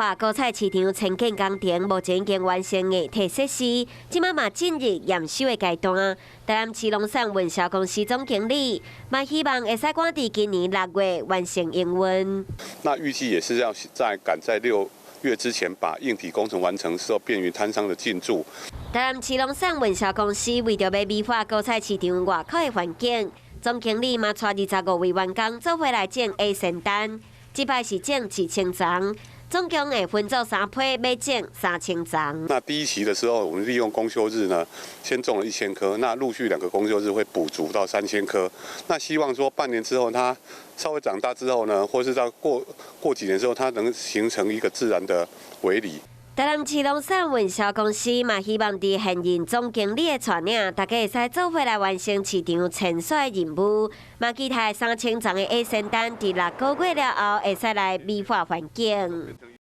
化果菜市場遷建工程目前已經完成硬體設施，這馬嘛進入驗收的階段。台南市農產運銷公司總經理嘛希望會使趕佇今年6月完成營運。那預計也是要在趕在6月之前把硬體工程完成之後，便於攤商的進駐。台南市農產運銷公司為著欲美化果菜市場外口的環境，總經理嘛帶25位員工做伙來種矮仙丹，這擺是種1000叢，總共會分做三批，欲種3000叢。那第一期的時候，我們利用公休日呢，先種了1000棵，那陸續兩個公休日會補足到3000棵。那希望說半年之後，它稍微長大之後呢，或是到過幾年之後，它能形成一個自然的圍籬。台南市農產運銷公司嘛，希望佇現任總經理的帶領，大家會使做伙來完成市場遷徙任務。嘛期待3000叢的矮仙丹佇6個月了後，會使來美化環境。